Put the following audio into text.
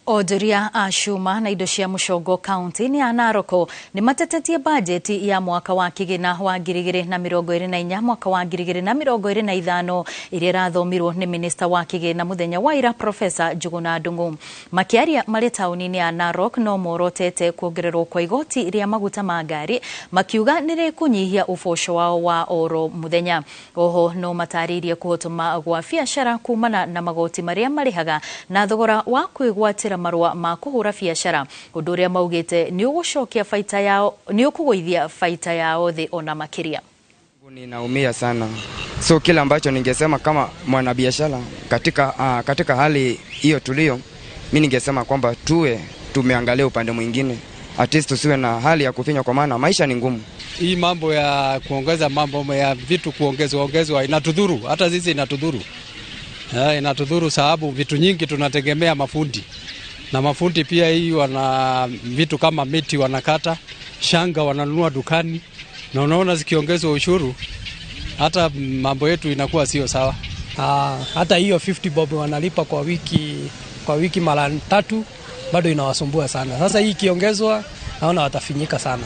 Onjoria a cuma na indo cia mũcongo kaunti-inĩ ya Narok nĩ matetetie bajeti ya mwaka wa kĩgĩna wa 2024 mwaka wa 2025 ĩrĩa ĩrathomirwo nĩ minista wa kĩgĩna mũthenya wa ira Profesa Njuguna Ndung'u. Makĩaria marĩ taũni-inĩ ya Narok no morotete kuongererwo kwa igoti rĩa maguta ma ngari, makiuga nĩ rĩkũnyihia ũboco wao wa oro mũthenya. Oho no matarĩirie kũhotoma gwa biacara kumana na magoti marĩa marĩhaga na thogora wa kwĩgwatĩra marũa ma kũhũra biacara, ũndũ ũrĩa maugĩte nĩ ũgũcokia baita yao, nĩ ũkũgũithia baita yao thĩ ona makĩria. Ninaumia sana, so kile ambacho ningesema kama mwanabiashara katika hali hiyo tulio, mi ningesema kwamba tuwe tumeangalia upande mwingine, at least tusiwe na hali ya kufinywa, kwa maana maisha ni ngumu. Hii mambo ya kuongeza, mambo ya vitu kuongezwa ongezwa inatudhuru, hata sisi inatudhuru. Inatudhuru sababu vitu nyingi tunategemea mafundi, na mafundi pia hii wana vitu kama miti wanakata, shanga wananunua dukani, na unaona zikiongezwa ushuru hata mambo yetu inakuwa sio sawa. Hata hiyo 50 bob wanalipa kwa wiki mara tatu bado inawasumbua sana. Sasa hii ikiongezwa, naona watafinyika sana.